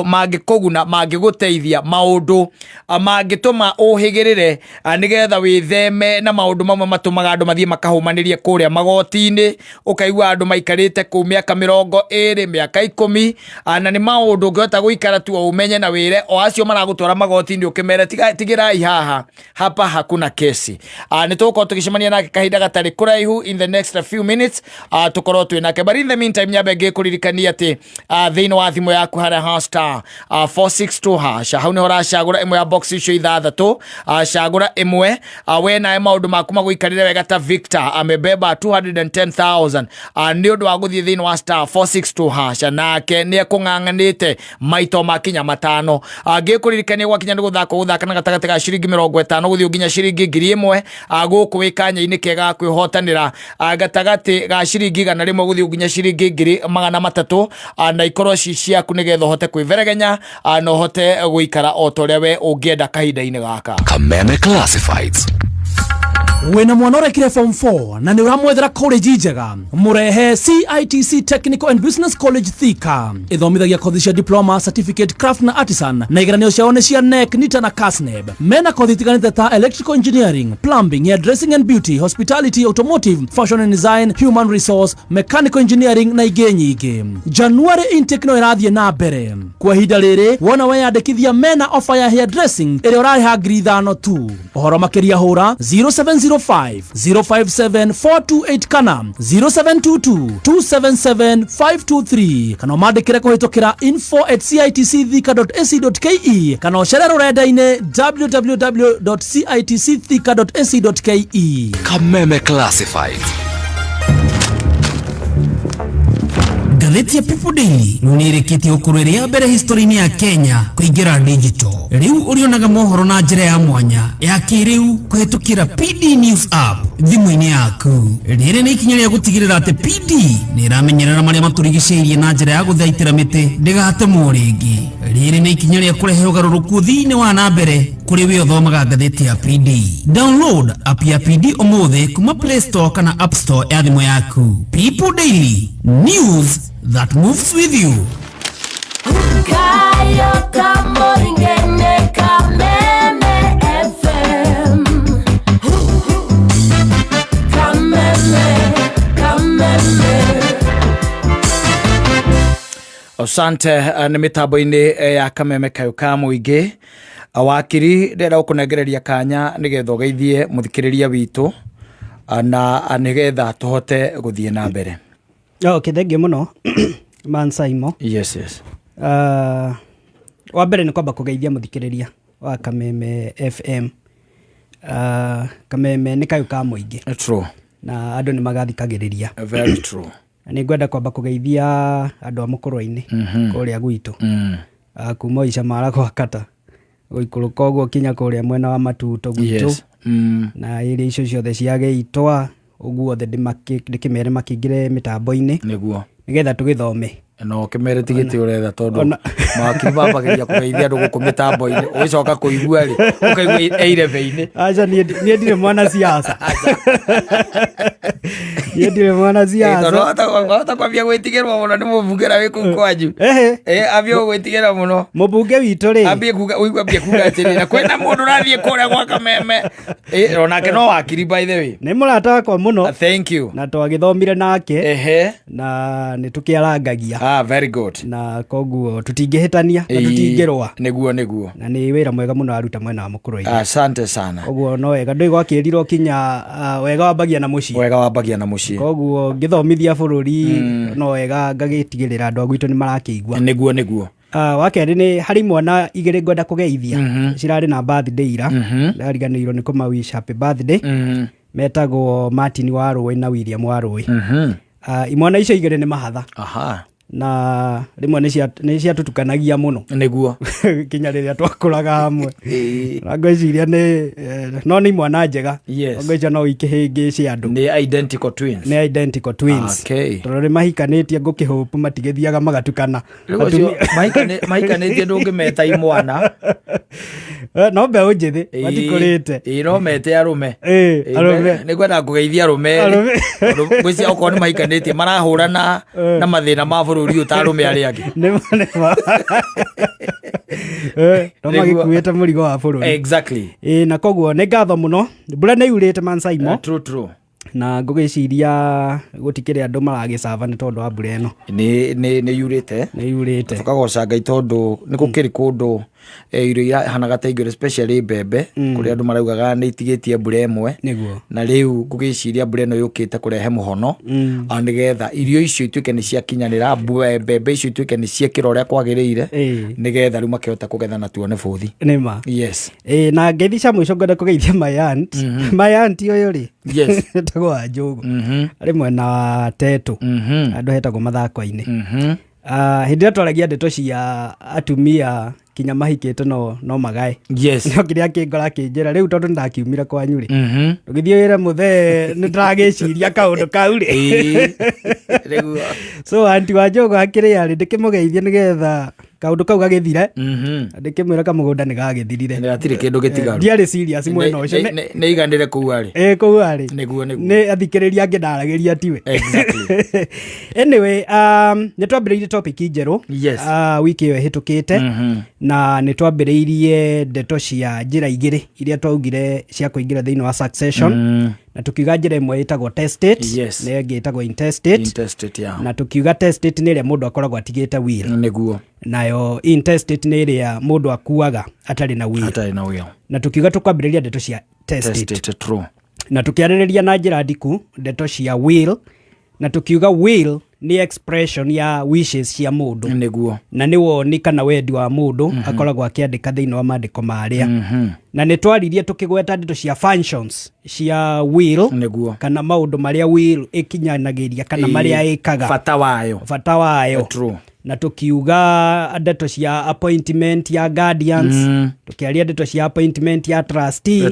Mangĩkũguna, mangĩgũteithia maũndũ mangĩtũma ũhĩgĩrĩre, nĩgetha wĩtheme na maũndũ mamwe matũmaga andũ mathiĩ makahũmanĩrie kũrĩa magoti-inĩ. Ũkaigua andũ maikarĩte kũu mĩaka 20, mĩaka 10, na nĩ maũndũ ũngĩhota gũikara tu o ũmenye na wĩre o acio maragũtwara magoti-inĩ, ũkĩmere tigĩrai haha, hapa hakuna kesi. Nĩ tũgũkorwo tũgĩcemania nake kahinda gatarĩ kũraihu, in the next few minutes tũkorwo twĩ nake. But in the meantime, nyambe ngĩkũririkania atĩ thĩinĩ wa thimũ yaku harĩa ha star 462 hash, hau nĩho ũracagũra ĩmwe ya box icio ithathatũ. Cagũra ĩmwe, we nawe maũndũ maku magũikarĩre wega ta Victor amebeba 210,000 nĩ ũndũ wa gũthiĩ thĩinĩ wa star 462 hash, nake nĩ ekũng'ang'anĩte maito makinya matano. Ngĩkũririkania gwakinya nĩ gũthaka, gũthaka na gatagatĩ ga ciringi 50 gũthiĩ nginya ciringi 1000. Gũkũ wĩ kanya-inĩ kega ga kwĩhotanĩra gatagatĩ ga ciringi 100 gũthiĩ nginya ciringi 300,000, na ikorwo ci ciaku nĩgetha ũhote kwĩveregenya, na ũhote gũikara o ta ũrĩa we ũngĩenda kahinda-inĩ gaka. Kameme Classifieds. Wĩna mwana ũrekire form 4 na nĩ ũramwethera college njega, mũrehe CITC Technical and Business College Thika. Ĩthomithagia kothi cia diploma, certificate, craft na artisan, na igeranio ciao nĩ cia NEC, NITA na KASNEB. Mena kothi itiganĩte ta electrical engineering, plumbing, hairdressing and beauty, hospitality, automotive, fashion and design, human resource, mechanical engineering na ingĩ nyingĩ. January intake no ĩrathiĩ na mbere kwa ihinda rĩrĩ. Wona weyandĩkithia, mena offer ya hairdressing ĩrĩa ũrarĩha 5,000 tu. Ũhoro makĩria hũra 0705 057 428 kana 0722 277 523, kana ũmandĩkĩre kũhĩtũkĩra info@citcthika.ac.ke, kana ũcere rũrenda-inĩ www.citcthika.ac.ke. Kameme Classifieds. Ngathĩti ya People Daily rĩu nĩ ĩrĩkĩtie gũkorwo ĩrĩ ya mbere history-inĩ ya Kenya kũingĩra digital. Rĩu ũrĩonaga mohoro na njĩra ya mwanya ya kĩrĩu kũhĩtũkĩra PD News app thimũ-inĩ yaku. Rĩrĩ nĩ ikinya rĩa gũtigĩrĩra atĩ PD nĩ ĩramenyerera marĩa matũrigicĩirie na njĩra ya gũthaitĩra mĩtĩ ndĩgatemwo rĩngĩ. Rĩrĩ nĩ ikinya rĩa kũrehe ũgarũrũku thĩinĩ wa na mbere kũrĩ we ũthomaga ngathĩti ya PD. Download app ya PD ũmũthĩ kuma Play Store kana App Store ya thimũ yaku. People Daily, news that moves with you. Kayo kamoringene Kameme FM. Kameme, Kameme. Asante. Nĩ mĩtambo-inĩ ya Kameme kayũ ka mũingĩ. Wakiri, ndĩrenda gũkũnengereria kanya nĩgetha ũgeithie mũthikĩrĩria witũ, na nĩgetha tũhote gũthiĩ na mbere. Okay, thengiũ mũno, man Saimo. Yes. Wa mbere nĩ kwamba kũgeithia mũthikĩrĩria wa Kameme FM. Kameme nĩ kayũ ka mũingĩ. Na andũ nĩ magathikagĩrĩria. Very true. Na nĩ ngwenda kwamba kũgeithia andũ a mũkũrwe-inĩ kũrĩa gwitũ. Kuma Icamara gwa Kata gũikũrũka ũguo kinya kũrĩa mwena wa Matuto gwitũ. Na area icio ciothe cia Gĩitwa ũguo othe ndĩkĩmere makĩingĩre mĩtambo-inĩ nĩgetha tũgĩthome. No kĩmere ti gĩtĩ ũretha, tondũ mawakiri mambagĩria kũgeithia andũ gũkũ mĩtambo-inĩ, ũgĩcoka kũigua rĩ, ũkaigua eirebe-inĩ. Aca, niĩ ndirĩ mwana siasa, niĩ ndirĩ mwana siasa. Tondũ wahota kwambia gwĩtigĩrwo mũno nĩ mũmbunge na wĩ kũu kwanyu. Ehe. Ambie gũgwĩtigĩra mũno. Mũmbunge witũ rĩ, ambie kuga, ũigue ambie kuga atĩrĩ, na kwĩna mũndũ ũrathiĩ kũrĩa gwa Kameme. Onake no wakiri, by the way. Nĩ mũrata wakwa mũno. Thank you. Na twagĩthomire nake. Na nĩ tũkĩarangagia. Ah, very good. Na koguo tũtingĩhĩtania na tũtingĩrũa. Nĩguo. Na nĩ wĩra mwega mũno aruta mwena wa mũkũrwe-inĩ. Asante sana. Koguo no wega ndũĩ gwakĩrirwo kinya wega wambagia na mũciĩ. Wega wambagia na mũciĩ. Koguo ngĩthomithia bũrũri no wega ngagĩtigĩrĩra andũ a gwitũ nĩ marakĩigua. Nĩguo. Wa kerĩ nĩ harĩ imwana igĩrĩ ngwenda kũgeithia cirarĩ na birthday ira, ndariganĩirwo nĩ kũma wish happy birthday. Metagwo Martin wa Rũĩ na William wa Rũĩ. Imwana icio igĩrĩ nĩ mahatha. Na rĩmwe nĩ ciatũtukanagia mũno. Kinya rĩrĩa twakũraga hamwe. Na ngwĩciria nĩ no nĩ imwana njega. Ngwĩciria no ikĩhĩngĩce andũ. Nĩ identical twins. Nĩ identical twins. Tondũ nĩ mahikanĩtie, ngũkĩhũpu matigĩthiaga magatukana. Rĩu acio mahikanĩtie ndũngĩmeta imwana. No mbeũ njĩthĩ matikũrĩte. Ĩĩ, no mete arũme. Ĩĩ, arũme. Nĩ ngwenda kũgeithia arũme erĩ. Arũme. Tondũ ngwĩciria okorwo nĩ mahikanĩtie marahũrana na mathĩna ma bũrũri ũyũ ta arũme arĩa angĩ. Nĩma nĩma. No magĩkuĩte mũrigo wa bũrũri. Exactly. Ĩĩ, na koguo nĩ ngatho mũno, mbura nĩ yurĩte mansaimo. True. Na ngũgĩciria gũtikĩrĩ andũ maragĩcaba nĩ tondũ wa mbura ĩno. Nĩ yurĩte. Nĩ yurĩte. Tũkagoca Ngai tondũ nĩ gũkĩrĩ kũndũ irio irahanaga ta ingĩ, especially mbembe, kũrĩa andũ maraugaga nĩ itigĩtie mbura ĩmwe. Nĩguo. Na rĩu ngũgĩciria mbura ĩno yũkĩte kũrehe mũhono, nĩgetha irio icio ituĩke nĩ ciakinyanĩra, mbembe icio ituĩke nĩ ciekĩra ũrĩa kwagĩrĩire, nĩgetha rĩu makĩhota kũgetha na tuone bũthi. Nĩma. Yes. Ĩĩ, na ngeithi cia mũico ngwenda kũgeithia my aunt. My aunt ũyũ rĩ, etagwo wa Njũgũ, arĩ mwena wa Tetũ, handũ hetagwo Mathako-inĩ. Hĩndĩ ĩrĩa twaragia ndeto cia atumia kinya mahikĩte no magae, no kĩrĩa kĩngora kĩnjĩra rĩu tondũ nĩndakiumire kwanyu rĩ, ũgĩthiĩ wĩre mũthee nĩ ndĩragĩciria kaũndũ kau rĩ. Rĩu So anti wa Njũgũ akĩrĩa rĩ, ndĩkĩmũgeithie nĩgetha kaũndũ kau gagĩthire, ndĩkĩmwĩra kamũgũnda nĩ gagĩthirire. Nĩ hatirĩ kĩndũ gĩtigaru. Ndiarĩ serious mwena ũcio. Nĩ iganĩre kũu arĩ. Ĩ, kũu arĩ. Nĩguo. Nĩ athikĩrĩria angĩ ndaragĩria tiwe. Exactly. Anyway, nĩ twambĩrĩirie topic njerũ wiki ĩyo ĩhĩtũkĩte, na nĩ twambĩrĩirie ndeto cia njĩra igĩrĩ iria twaugire cia kũingĩra thĩinĩ wa succession, na tukiuga njĩra ĩmwe ĩtagwo testate, na ĩngĩ ĩtagwo intestate. Intestate, yeah. Na tukiuga testate nĩ ĩrĩa mũndũ akoragwo atigĩte will, nayo intestate nĩ ĩrĩa mũndũ akuaga atarĩ na will. Atarĩ na will. Na tukiuga tũkwambĩrĩria ndeto cia testate. Testate, true. Na tukiarĩrĩria na njĩra ndiku ndeto cia will, na tukiuga will nĩ expression ya wishes cia mũndũ, na nĩ woni kana wendi wa mũndũ akoragwo akĩandĩka thĩinĩ wa maandĩko marĩa. Na nĩ twaririe tũkĩgweta ndeto cia functions cia will, kana maũndũ marĩa will ĩkinyanagĩria kana marĩa ĩkaga, bata wayo. Bata wayo. True. Na tukiuga ndeto cia appointment ya guardians, tukiaria ndeto cia appointment ya trustee,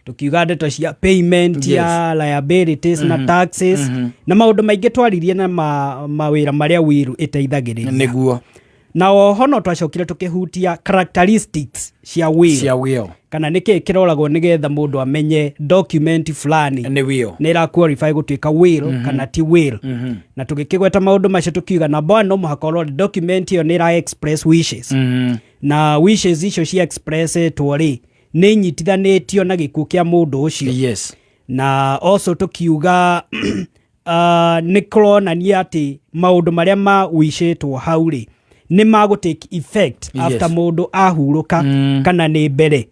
tukiuga ndeto cia payment ya liabilities na taxes na maũndũ maingĩ twaririe na mawĩra marĩa will ĩteithagĩrĩria. Na oho no twacokire tũkĩhutia characteristics cia will, Cia will. kana nĩkĩĩ kĩroragwo nĩgetha mũndũ amenye document fulani nĩ will, nĩ ĩra qualify gũtuĩka will kana ti will. Na tũgĩkĩgweta maũndũ macio tũkiuga number one, no mũhaka ũrore document ĩyo nĩ ĩra express wishes, na wishes icio cia expressetwo rĩ, nĩ inyitithanĩtio na gĩkuũ kĩa mũndũ ũcio. Na also tũkiuga nĩ kũronania atĩ maũndũ marĩa ma wicĩtwo hau rĩ, nĩ magũ take effect after mũndũ ahurũka kana nĩ mbere.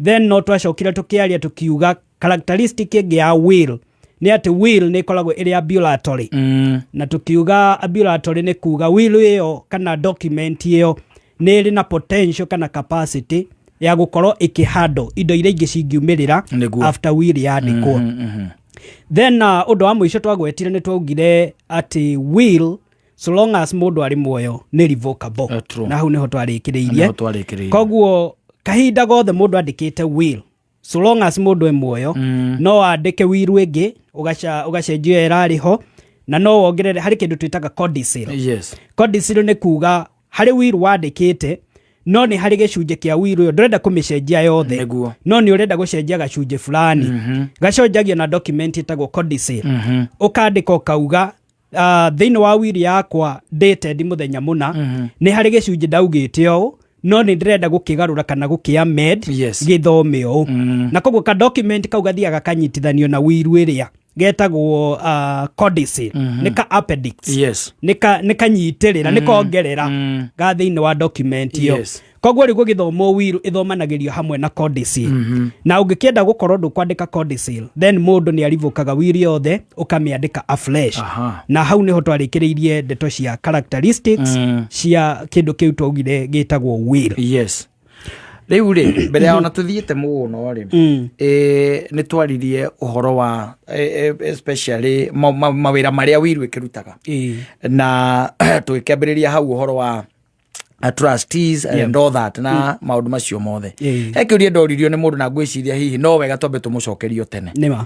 Then no twacokire tũkĩaria tũkiuga characteristic ĩngĩ ya will nĩ atĩ will nĩ ĩkoragwo ĩrĩ ambulatory. Na tukiuga ambulatory nĩ kuga will ĩyo kana document ĩyo nĩ ĩrĩ na potential kana capacity ya gũkorwo ĩkĩhandle indo iria ingĩ cingiumĩrĩra after will yandĩkwo. Then ũndũ wa mũico twagwetire nĩ twaugire atĩ will, so long as mũndũ arĩ muoyo, nĩ revocable. True. Na hau nĩho twarĩkĩrĩirie. Nĩho twarĩkĩrĩirie. Koguo kahinda gothe mũndũ andĩkĩte will, so long as mũndũ e muoyo, no andĩke will ĩngĩ, ũgacenjia ĩrarĩ ho, na no wongerere harĩ kĩndũ twĩtaga codicil. Codicil nĩ kuga harĩ will wandĩkĩte, no nĩ harĩ gĩcunjĩ kĩa will ĩyo ndũrenda kũmĩcenjia yothe, no nĩ ũrenda gũcenjia gacunjĩ fulani, gacenjagio na document ĩtagwo codicil. Ũkandĩka ũkauga, thĩinĩ wa will yakwa dated mũthenya mũna, nĩ harĩ gĩcunjĩ ndaugĩte ũũ, no nĩ ndĩrenda gũkĩgarũra kana gũkĩ amend, gĩthome ũũ. Na koguo ka document kau gathiaga kanyitithanio na will ĩrĩa getagwo codicil, nĩ ka appendix, nĩ kanyitĩrĩra, nĩ kongerera ga thĩinĩ wa document ĩyo. Koguo rĩu gũgĩthomwo will ĩthomanagĩrio hamwe na codicil. Na ũngĩkĩenda gũkorwo ndũkwandĩka codicil, then mũndũ nĩ arivokaga will yothe, ũkamĩandĩka afresh. Na hau nĩho twarĩkĩrĩirie ndeto cia characteristics cia kĩndũ kĩu twaugire gĩtagwo will. Yes. Rĩu rĩ, mbere ya ona tũthiĩte mũno rĩ, nĩ twaririe ũhoro wa especially mawĩra marĩa will ĩkĩrutaga, na tũgĩkĩambĩrĩria hau ũhoro wa trustees and all that na maũndũ macio mothe. He kĩũria ndoririo nĩ mũndũ, na ngwĩciria hihi no wega twambe tũmũcokerio tene, Nĩma.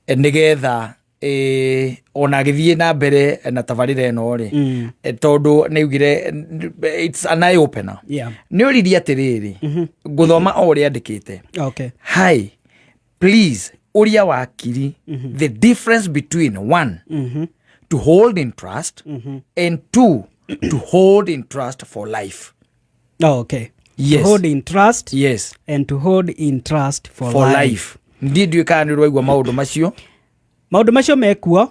Nĩgetha Ona agĩthiĩ na mbere na tabarĩra ĩno rĩ, tondũ nĩ augire it's an eye opener. Nĩ oririe atĩrĩrĩ, ngũthoma o ũrĩa andĩkĩte. Hi, please ũria wakiri the difference between one, to hold in trust, and two, to hold in trust for life. Oh, okay. Yes. To hold in trust and to hold in trust for, for life. life. Ndiĩ ndiũĩ kana nĩ ũraigua maũndũ macio. Maũndũ macio mekuo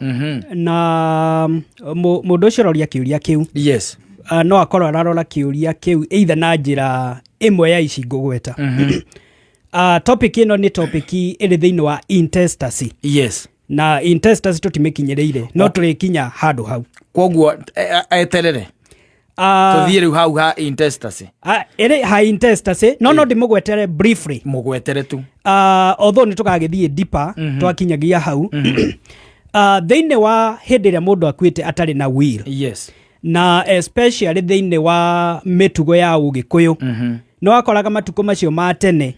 na mũndũ ũcio ũroria kĩũria kĩu, no akorwo ararora kĩũria kĩu either na njĩra ĩmwe ya ici ngũgweta. Topic ĩno nĩ topic ĩrĩ thĩinĩ wa intestacy. Na intestacy tũtimĩkinyĩrĩire, no tũrĩkinya handũ hau. Koguo eterere tũthiĩ rĩu hau ha intestacy. Ĩrĩ ha intestacy, no ndĩmũgwetere briefly. Mũgwetere tu. Although nĩ tũgagĩthiĩ deeper twakinyagia hau. Thĩinĩ wa hĩndĩ ĩrĩa mũndũ akuĩte atarĩ na will, na especially thĩinĩ wa mĩtugo ya Ũgĩkũyũ, nĩ wakoraga matukũ macio ma tene,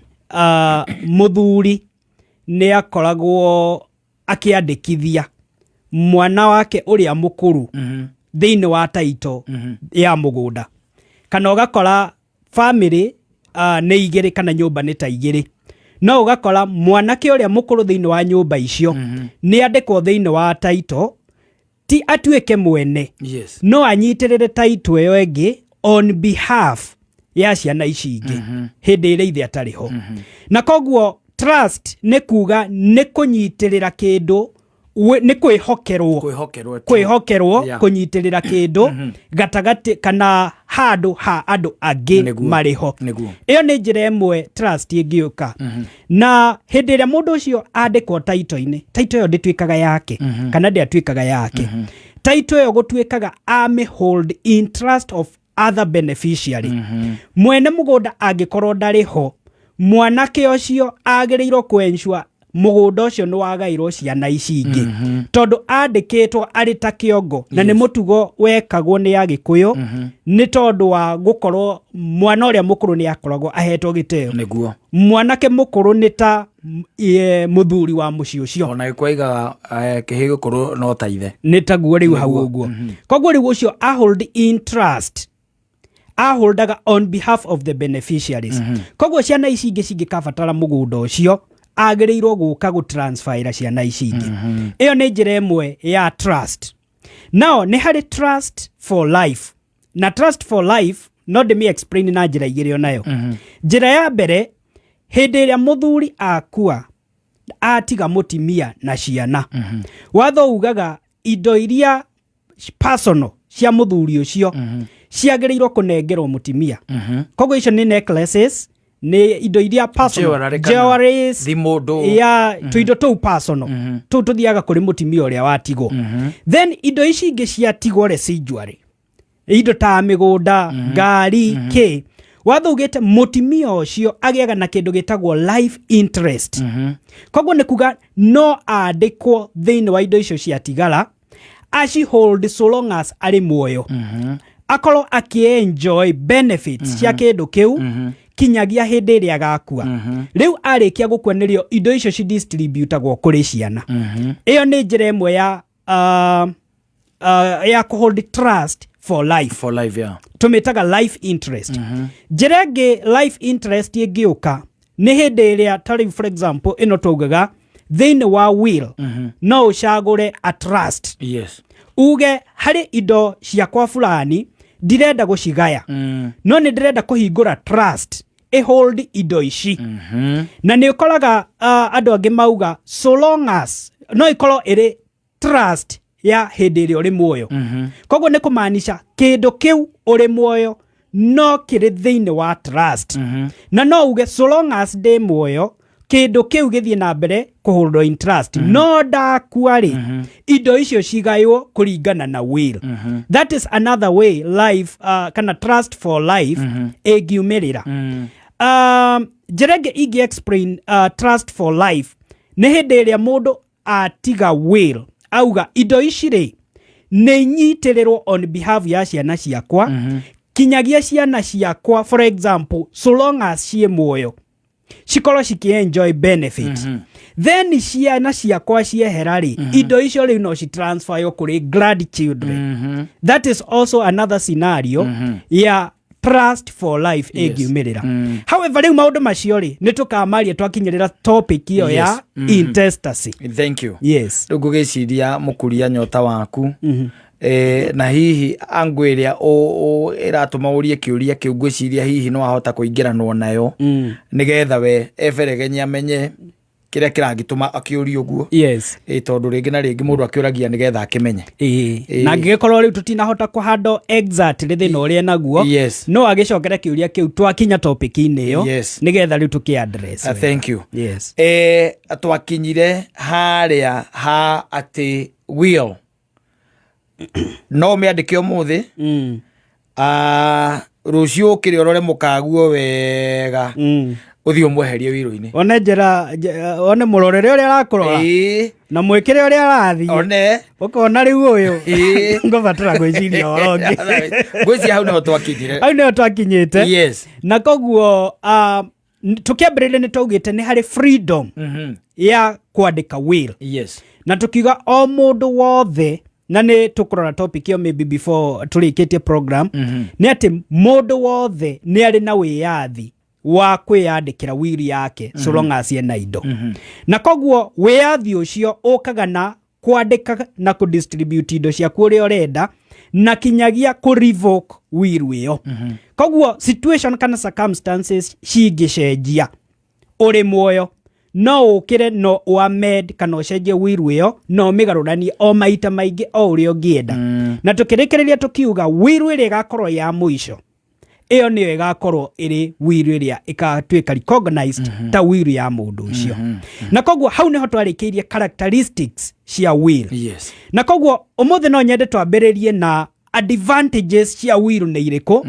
mũthuri nĩ akoragwo akĩandĩkithia mwana wake ũrĩa mũkũrũ thĩinĩ wa taito ya mũgũnda, kana ũgakora family nĩ igĩrĩ kana nyũmba nĩ ta igĩrĩ, no ũgakora mwanake ũrĩa mũkũrũ thĩinĩ wa nyũmba icio nĩ andĩkwo thĩinĩ wa taito, ti atuĩke mwene, no anyitĩrĩre taito ĩyo ĩngĩ on behalf ya ciana ici ingĩ hĩndĩ ĩrĩa ithe atarĩ ho. Na koguo trust nĩ kuga nĩ kũnyitĩrĩra kĩndũ, nĩ kwĩhokerwo. Kwĩhokerwo tu. Kwĩhokerwo kũnyitĩrĩra kĩndũ gatagatĩ kana handũ ha andũ angĩ marĩ ho. Ĩyo nĩ njĩra ĩmwe trust ĩngĩũka. Na hĩndĩ ĩrĩa mũndũ ũcio andĩkwo taito-inĩ, taito ĩyo ndĩtuĩkaga yake, kana ndĩatuĩkaga yake. Taito ĩyo gũtuĩkaga amĩ hold in trust of other beneficiary. Mwene mũgũnda angĩkorwo ndarĩ ho, mwanake ũcio agĩrĩirwo kũensure mũgũnda ũcio nĩ wagairwo ciana ici ingĩ, tondũ andĩkĩtwo arĩ ta kĩongo. Na nĩ mũtugo wekagwo nĩ Agĩkũyũ, nĩ tondũ wa gũkorwo mwana ũrĩa mũkũrũ nĩ akoragwo ahetwo gĩtĩo. Mwanake mũkũrũ nĩ ta mũthuri wa mũciĩ ũcio. Ona gĩkũyũ aigaga kĩhĩ gĩkũrũ no ta ithe. Nĩ taguo rĩu hau ũguo. Koguo rĩu ũcio a hold in trust, aholdaga on behalf of the beneficiaries. Koguo ciana ici ingĩ cingĩkabatara mũgũnda ũcio, agĩrĩirwo gũka gũtransferĩra ciana ici ingĩ. Ĩyo nĩ njĩra ĩmwe ya trust. Now nĩ harĩ trust for life, na trust for life no ndĩmĩ explain na njĩra igĩrĩ onayo. Njĩra ya mbere, hĩndĩ ĩrĩa mũthuri akua atiga mũtimia na ciana, watho ugaga indo iria personal cia mũthuri ũcio ciagĩrĩirwo kũnengerwo mũtimia. Koguo icio nĩ necklaces, nĩ indo iria personal, Jewelry kana jewelries, thimũ, ndũ. Ya tũindo tũu personal, tũu tũthiaga kũrĩ mũtimia ũrĩa watigwo. Then indo ici ingĩ ciatigwo, residuary, indo ta mĩgũnda, ngari, kĩ, watho ugĩte mũtimia ũcio agĩaga na kĩndũ gĩtagwo life interest. Koguo nĩ kuga no andĩkwo thĩinĩ wa indo icio ciatigara, aci hold so long as arĩ muoyo, akorwo akĩenjoy benefits cia kĩndũ kĩu kinyagia hĩndĩ ĩrĩa agakua. Rĩu arĩkia gũkua, nĩrĩo indo icio cidistributagwo kũrĩ ciana. Ĩyo nĩ njĩra ĩmwe ya ya kũhold trust for life. For life, yeah. Tũmĩtaga life interest. Njĩra ĩngĩ life interest ĩngĩũka nĩ hĩndĩ ĩrĩa ta rĩu, for example, ĩno twaugaga thĩinĩ wa will, no ũcagũre a trust, uge harĩ indo ciakwa fulani ndirenda gũcigaya, no nĩ ndĩrenda kũhingũra trust ĩhold indo ici. Na nĩ ũkoraga andũ angĩ mauga so long as no ĩkorwo ĩrĩ trust ya hĩndĩ ĩrĩa ũrĩ muoyo. Koguo nĩ kũmaanisha kĩndũ kĩu ũrĩ muoyo no kĩrĩ thĩinĩ wa trust, na no uge so long as ndĩ muoyo, kĩndũ kĩu gĩthiĩ na mbere kũhũrwo in trust, no ndakua rĩ, indo icio cigaywo kũringana na will. That is another way life kana trust for life ĩngiumĩrĩra. Njĩra ĩngĩ ingĩ explain trust for life nĩ hĩndĩ ĩrĩa mũndũ atiga will, auga indo ici rĩ, nĩ nyitĩrĩrwo on behalf ya ciana ciakwa kinyagia ciana ciakwa, for example, so long as ciĩ muoyo, cikorwo cikienjoy benefit. Then ciana ciakwa ciehera rĩ, indo icio rĩu no citransferwo kũrĩ grandchildren. That is also another scenario ya trust for life ĩngiumĩrĩra. However, rĩu maũndũ macio rĩ, nĩ tũkamaria twakinyĩrĩra topic ĩyo ya intestacy. Thank you. Yes. Rĩu ngũgĩciria mũkuria nyota waku, na hihi angũ ĩrĩa ĩratũma ũrie kĩũria kĩu, ngwĩciria hihi no ahota kũingĩranwo nayo, nĩgetha we eberegenye amenye kĩrĩa kĩragĩtũma akĩũrie ũguo. Tondũ rĩngĩ na rĩngĩ mũndũ akĩũragia nĩgetha akĩmenye. Ĩĩ. Na angĩgĩkorwo rĩu tũtinahota kũhandwo exactly thĩna ũrĩa naguo, no agĩcokere kĩũria kĩu twakinya topic-inĩ ĩyo, nĩgetha rĩu tũkĩ address wega. Thank you. Yes. Twakinyire harĩa ha atĩ will no ũmĩandĩke ũmũthĩ, rũciũ ũkĩrĩ ũrore mũkaguo wega, ũthiĩ ũmweherie wiro-inĩ. One njĩra one mũrorere ũrĩa arakũrora na mwĩkĩre ũrĩa arathiĩ, one ũkona rĩu ũyũ ngũbatara gwĩciria ũhoro ũngĩ. Ngwĩciria hau nĩho twakinyire. Hau nĩho twakinyĩte. Na koguo tũkĩambĩrĩria nĩ twaugĩte nĩ harĩ freedom ya kwandĩka will, na tukiuga o mũndũ wothe, na nĩ tũkũrora topic ĩyo maybe before tũrĩkĩtie program, nĩ atĩ mũndũ wothe nĩ arĩ na wĩyathi wa kwĩyandĩkĩra will yake, so long as ena indo. Na koguo wĩyathi ũcio ũkaga na kwandĩka na kũdistribute indo ciaku ũrĩa ũrenda, na kinyagia kũ revoke will ĩyo. Koguo situation kana circumstances cingĩcenjia ũrĩ muoyo, no ũkĩre no ũamend kana ũcenjie will ĩyo na ũmĩgarũranie o maita maingĩ o ũrĩa ũngĩenda. Na tũkĩrĩkĩrĩria tũkiuga will ĩrĩa ĩgakorwo ya mũico, ĩyo nĩyo ĩgakorwo ĩrĩ will ĩrĩa ĩgatuĩka recognized ta will ya mũndũ ũcio. Na koguo hau nĩho twarĩkĩirie characteristics cia will. Na koguo ũmũthĩ no nyende twambĩrĩrie na advantages cia will nĩ irĩkũ,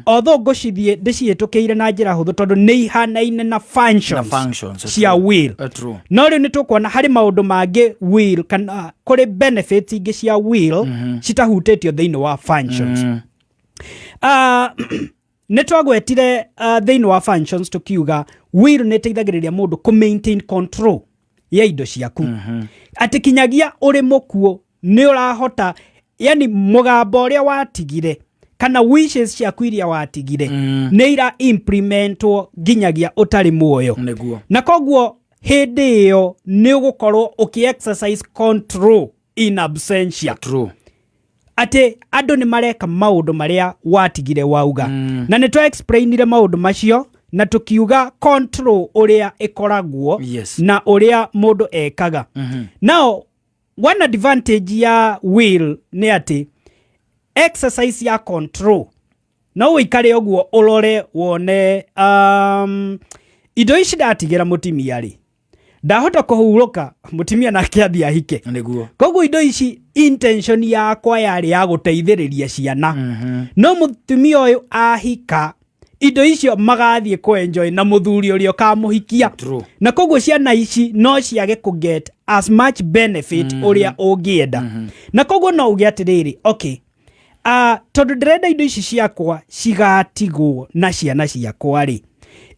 although ngũcithiĩ ndĩcihĩtũkĩire na njĩra hũthũ tondũ nĩ ihanaine na functions, Na functions, cia true. will. True. No rĩu nĩ tũkuona harĩ maũndũ mangĩ will kana kũrĩ benefits ingĩ cia will citahutĩtio thĩinĩ wa functions. Nĩ twagwetire thĩinĩ wa functions tukiuga will nĩ ĩteithagĩrĩria mũndũ kũ maintain control ya indo ciaku, atĩ kinyagia ũrĩ mũkuũ nĩ ũrahota, yani mũgambo ũrĩa watigire kana wishes ciaku iria watigire nĩ ira implementwo nginyagia ũtarĩ muoyo. Na koguo hĩndĩ ĩyo nĩ ũgũkorwo ũkĩ exercise control in absentia, atĩ andũ nĩ mareka maũndũ marĩa watigire wauga. Na nĩ twa explainire maũndũ macio na tũkiuga control ũrĩa ĩkoragwo na ũrĩa mũndũ ekaga. Now, one advantage ya will nĩ atĩ exercise ya control, no ũikare ũguo ũrore wone, indo ici ndatigĩra mũtimia rĩ, ndahota kũhurũka, mũtimia nake athiĩ ahike. Koguo indo ici intention yakwa yarĩ ya gũteithĩrĩria ciana, no mũtumia ũyũ ahika, indo icio magathiĩ kũ-enjoy na mũthuri ũrĩa ũkamũhikia. Na koguo ciana ici no ciage kũ get as much benefit ũrĩa ũngĩenda. Na koguo no uge atĩrĩrĩ, okay, tondũ ndĩrenda indo ici ciakwa cigatigwo na ciana ciakwa rĩ,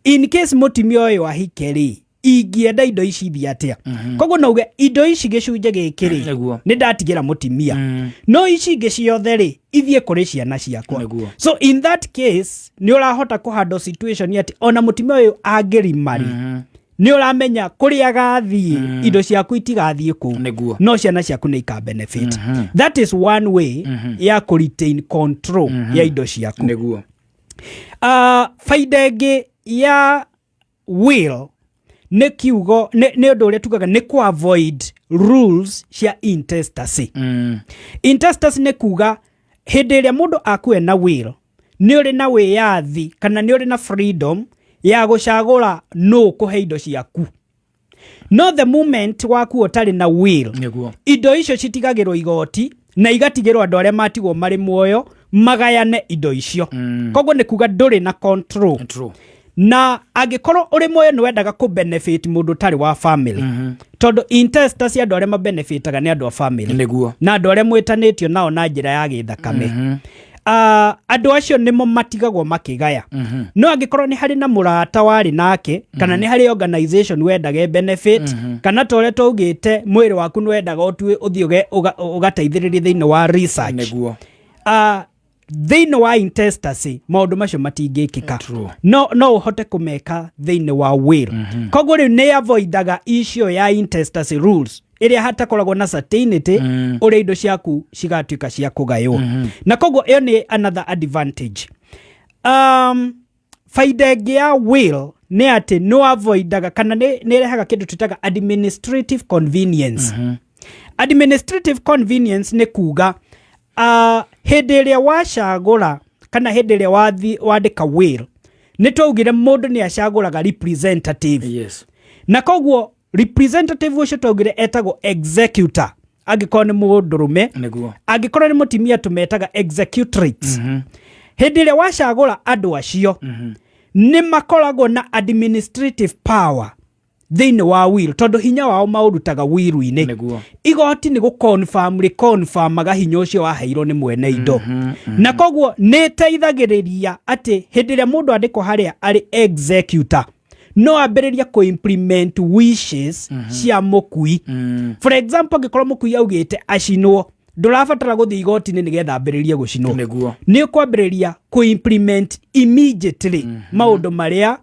in case mũtumia ũyũ ahike rĩ, ingĩenda indo ici ithiĩ atĩa? Koguo no uge indo ici gĩcunjĩ gĩkĩ rĩ, nĩ ndatigĩra mũtimia, no ici ingĩ ciothe rĩ, ithiĩ kũrĩ ciana ciakwa. So in that case nĩ ũrahota kũhandle situation atĩ ona mũtimia ũyũ angĩrima rĩ, nĩ ũramenya kũrĩa agathiĩ, indo ciaku itigathiĩ kũu, no ciana ciaku nĩ ika benefit. That is one way ya kũ retain control ya indo ciaku. Faida ĩngĩ ya will nĩ kiugo nĩ ũndũ ũrĩa tugaga nĩ kũ avoid rules cia intestacy. Intestacy nĩ kuga hĩndĩ ĩrĩa mũndũ akue na will, nĩ ũrĩ na wĩyathi kana nĩ ũrĩ na freedom ya gũcagũra nũ kũhe indo ciaku. No the moment waku ũtarĩ na will, indo icio citigagĩrwo igoti na igatigĩrwo andũ arĩa matigwo marĩ muoyo magayane indo icio. Koguo nĩ kuga ndũrĩ na control. Na angĩkorwo ũrĩ muoyo nĩ wendaga kũ benefit mũndũ ũtarĩ wa family, tondũ intestacy andũ arĩa mabenefitaga nĩ andũ a family na andũ arĩa mwĩtanĩtio nao na njĩra ya gĩthakame. Andũ acio nĩmo matigagwo makĩgaya. No angĩkorwo nĩ harĩ na mũrata warĩ nake, kana nĩ harĩ organization wendaga benefit, kana ta ũrĩa twaugĩte mwĩrĩ waku nĩ wendaga ũtue ũthiĩ ũgateithĩrĩrie thĩinĩ wa research. Thĩinĩ wa intestacy maũndũ macio matingĩkĩka. No ũhote kũmeka thĩinĩ wa will. Koguo rĩu nĩ avoidaga issue ya intestacy rules ĩrĩa hatakoragwo na certainty ũrĩa indo ciaku cigatuĩka cia kũgaywo. Na koguo ĩyo nĩ another advantage. Faida ĩngĩ ya will nĩ atĩ nĩ avoidaga kana nĩ ĩrehaga kĩndũ twĩtaga administrative convenience. Administrative convenience nĩ kuga hĩndĩ ĩrĩa wacagũra kana hĩndĩ ĩrĩa wandĩka will, nĩ twaugire mũndũ nĩ acagũraga representative. Na koguo representative ũcio twaugire etagwo executor angĩkorwo nĩ mũndũrũme. Angĩkorwo nĩ mũtumia tũmetaga executrix. Hĩndĩ ĩrĩa wacagũra andũ acio, nĩ makoragwo na administrative power thĩinĩ wa will, tondũ hinya wao maũrutaga will-inĩ. Igoti nĩ gũconfirm rĩconfirmaga hinya ũcio waheirwo nĩ mwene indo. Na koguo nĩ ĩteithagĩrĩria atĩ hĩndĩ ĩrĩa mũndũ andĩkwo harĩa arĩ executor, no ambĩrĩrie kũ-implement wishes cia mũkui. For example, angĩkorwo mũkui augĩte acinwo, ndũrabatara gũthiĩ igoti-inĩ nĩgetha ambĩrĩrie gũcinwo. Nĩ ũkwambĩrĩria kũ-implement immediately maũndũ marĩa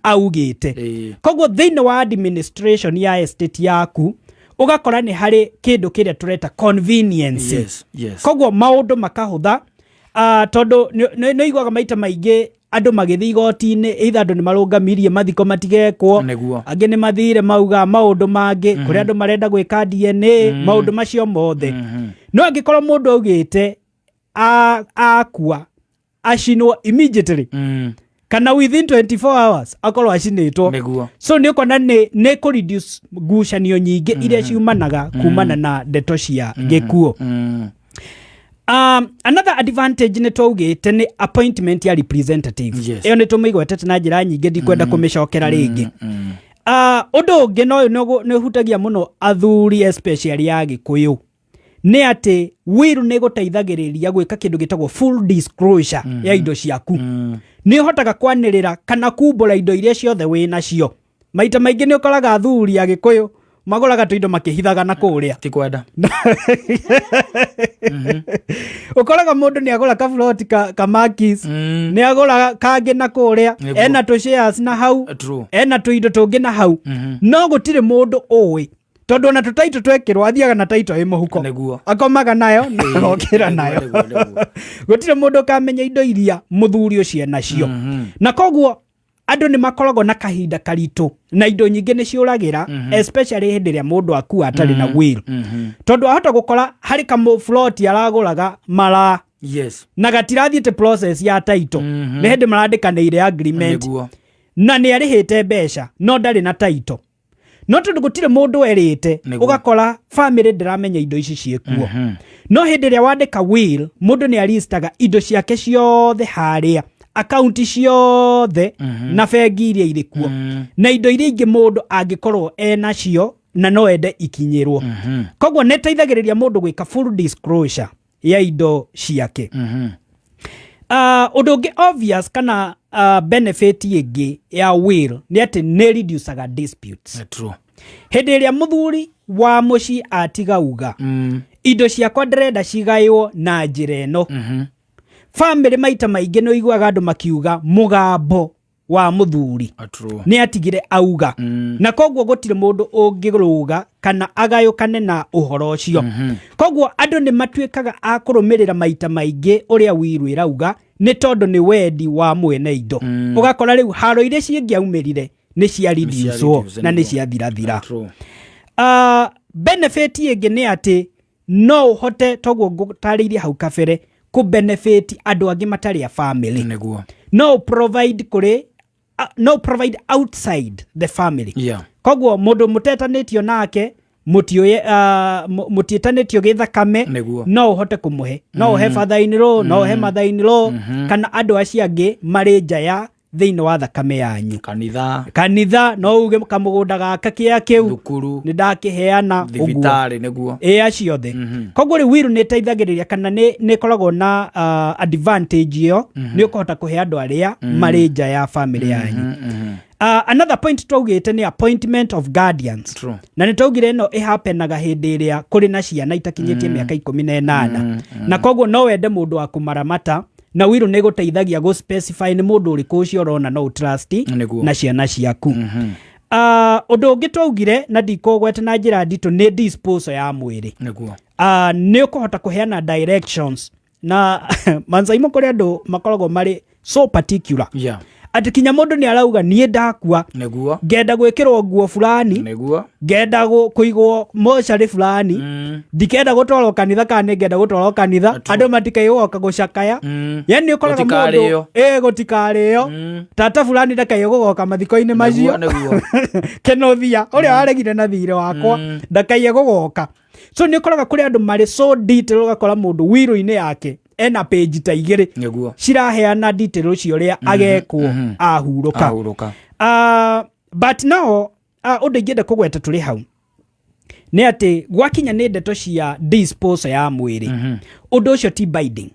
augĩte. Koguo thĩinĩ wa administration ya estate yaku ũgakora nĩ harĩ kĩndũ kĩrĩa tũreta convenience. Koguo maũndũ makahũtha, tondũ nĩ ũiguaga maita maingĩ andũ magĩthiĩ igoti-inĩ, either andũ nĩ marũngamirie mathiko matigekwo, angĩ nĩ mathire mauga maũndũ mangĩ, kũrĩ andũ marenda gwĩka DNA, maũndũ macio mothe. No angĩkorwo mũndũ augĩte akua acinwo immediately, kana within 24 hours akorwo acinĩtwo, so nĩ ũkona nĩ kũ reduce ngucanio nyingĩ iria ciumanaga kumana na ndeto cia gĩkuũ. Another advantage nĩ twaugĩte nĩ appointment ya representative. Ĩyo nĩ tũmĩgwetete na njĩra nyingĩ, ndikwenda kũmĩcokera rĩngĩ. Ũndũ ũngĩ na ũyũ nĩ ũhutagia mũno athuri, especially ya Gĩkũyũ, nĩ atĩ will nĩ gũteithagĩrĩria gwĩka kĩndũ gĩtagwo full disclosure ya indo ciaku. Nĩ ũhotaga kwanĩrĩra kana kumbũra indo iria ciothe wĩ nacio. Maita maingĩ nĩ ũkoraga athuri a Gĩkũyũ magũraga tũindo makĩhithaga na kũrĩa. Ti kwenda. Ũkoraga mũndũ nĩ agũra kaburoti ka Makis, nĩ agũra kangĩ na kũrĩa, ena tũ shares na hau, ena tũindo tũngĩ na hau, no gũtirĩ mũndũ ũĩ, tondũ ona tũtaitũ twekĩrwo athiaga na taito ĩ mũhuko, akomaga nayo na agokĩra nayo. Gũtirĩ mũndũ ũkamenya indo iria mũthuri ũcio enacio. Na koguo andũ nĩ makoragwo na kahinda karitũ na indo nyingĩ nĩ ciũragĩra, especially hĩndĩ ĩrĩa mũndũ akua atarĩ na will, tondũ ahota gũkora harĩ kamũburoti aragũraga mara na gatirathiĩte process ya title, nĩ hĩndĩ marandĩkanĩire agreement, na nĩ arĩhĩte mbeca no ndarĩ na title. No tondũ gũtirĩ mũndũ erĩte, ũgakora family ndĩramenya indo ici ciĩkuo. No hĩndĩ ĩrĩa wandĩka will, mũndũ nĩ aristaga indo ciake ciothe harĩa, akaunti ciothe na bengi iria irĩ kuo, na indo iria ingĩ mũndũ angĩkorwo enacio na no ende ikinyĩrwo. Koguo nĩ ĩteithagĩrĩria mũndũ gwĩka full disclosure ya indo ciake. Ũndũ ũngĩ obvious kana benefit ĩngĩ ya will nĩ atĩ nĩ reducaga disputes. Hĩndĩ ĩrĩa mũthuri wa mũciĩ atiga uga, "Indo ciakwa ndĩrenda cigaywo na njĩra ĩno," family maita maingĩ nĩ ũiguaga andũ makiuga mũgambo wa mũthuri nĩ atigire auga, na koguo gũtirĩ mũndũ ũngĩrũga kana agayũkane na ũhoro ũcio. Koguo andũ nĩ matuĩkaga a kũrũmĩrĩra maita maingĩ ũrĩa will ĩrauga, nĩ tondũ nĩ wendi wa mwene indo. Ũgakora rĩu haro iria cingĩaumĩrire nĩ cia reducwo reduce, na nĩ ciathirathira. Benefit ĩngĩ nĩ atĩ no ũhote, toguo ngũtarĩirie hau kabere, kũ benefit andũ angĩ matarĩ a family. No provide kũrĩ no provide outside the family. Koguo mũndũ mũtetanĩtio nake, mũtiũye mũtiĩtanĩtio gĩthakame, no ũhote kũmũhe, no ũhe father in law, no ũhe mother in law, kana andũ acio angĩ marĩ nja ya Thĩinĩ wa thakame yanyu. Kanitha. Kanitha, no uge kamũgũnda gaka kĩa kĩu Thukuru. nĩ ndakĩheana ũguo. Thibitarĩ nĩguo. Ĩ, ciothe. Koguo rĩu will nĩ ĩteithagĩrĩria kana nĩ ĩkoragwo na advantage ĩyo, nĩ ũkũhota kũhe andũ arĩa marĩ nja ya family yanyu. Another point twaugĩte nĩ appointment of guardians. Na nĩ twaugire ĩno ĩhapenaga hĩndĩ ĩrĩa kũrĩ na ciana itakinyĩtie mĩaka 18, na koguo no wende mũndũ wa kũmaramata, na will nĩ ĩgũteithagia gũ specify nĩ mũndũ ũrĩkũ ũcio ũrona no ũtrust na ciana ciaku. Ũndũ ũngĩ twaugire na ndikũgweta na njĩra nditũ nĩ disposal ya mwĩrĩ. Nĩ ũkũhota kũheana directions na manzaimo kũrĩ andũ makoragwo marĩ so particular atĩ kinya mũndũ nĩ arauga, "Niĩ ndakua ngenda gwĩkĩrwo nguo fulani, ngenda kũigwo mocarĩ fulani, ndikenda gũtwarwo kanitha kana nĩ ngenda gũtwarwo kanitha, andũ matikaigwoka gũcakaya." Yani ũkoraga mũndũ Gũtikarĩo. Ĩ, gũtikarĩo. Tata fulani ndakaigwo gũgoka mathiko-inĩ macio. Kenothia ũrĩa waregire na thirĩ wakwa ndakaiye gũgoka. So nĩ ũkoraga kũrĩ andũ marĩ so detail, ũgakora mũndũ will-inĩ yake ena page ta igĩrĩ ciraheana detail ũcio ũrĩa agekwo ahurũka. Ahurũka. But now ũndũ ingĩenda kũgweta tũrĩ hau nĩ atĩ gwakinya nĩ ndeto cia disposal ya mwĩrĩ, ũndũ ũcio ti binding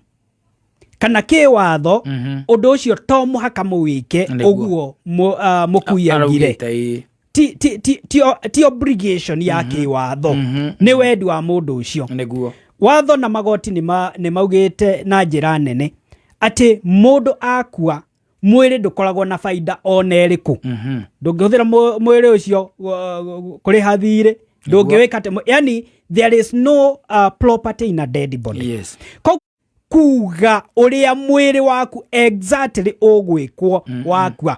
kana kĩwatho. Ũndũ ũcio to mũhaka mũwĩke ũguo mũkui augire. Araugĩte, ĩ. Ti obligation ya kĩwatho, nĩ wendi wa mũndũ ũcio. Watho na magoti nĩ maugĩte na njĩra nene atĩ mũndũ akua, mwĩrĩ ndũkoragwo na baida ona ĩrĩkũ. Ndũngĩhũthĩra mwĩrĩ ũcio kũrĩha thirĩ, ndũngĩwĩka atĩ, yani there is no property in a dead body. Koguo kuga ũrĩa mwĩrĩ waku exactly ũgwĩkwo wakua,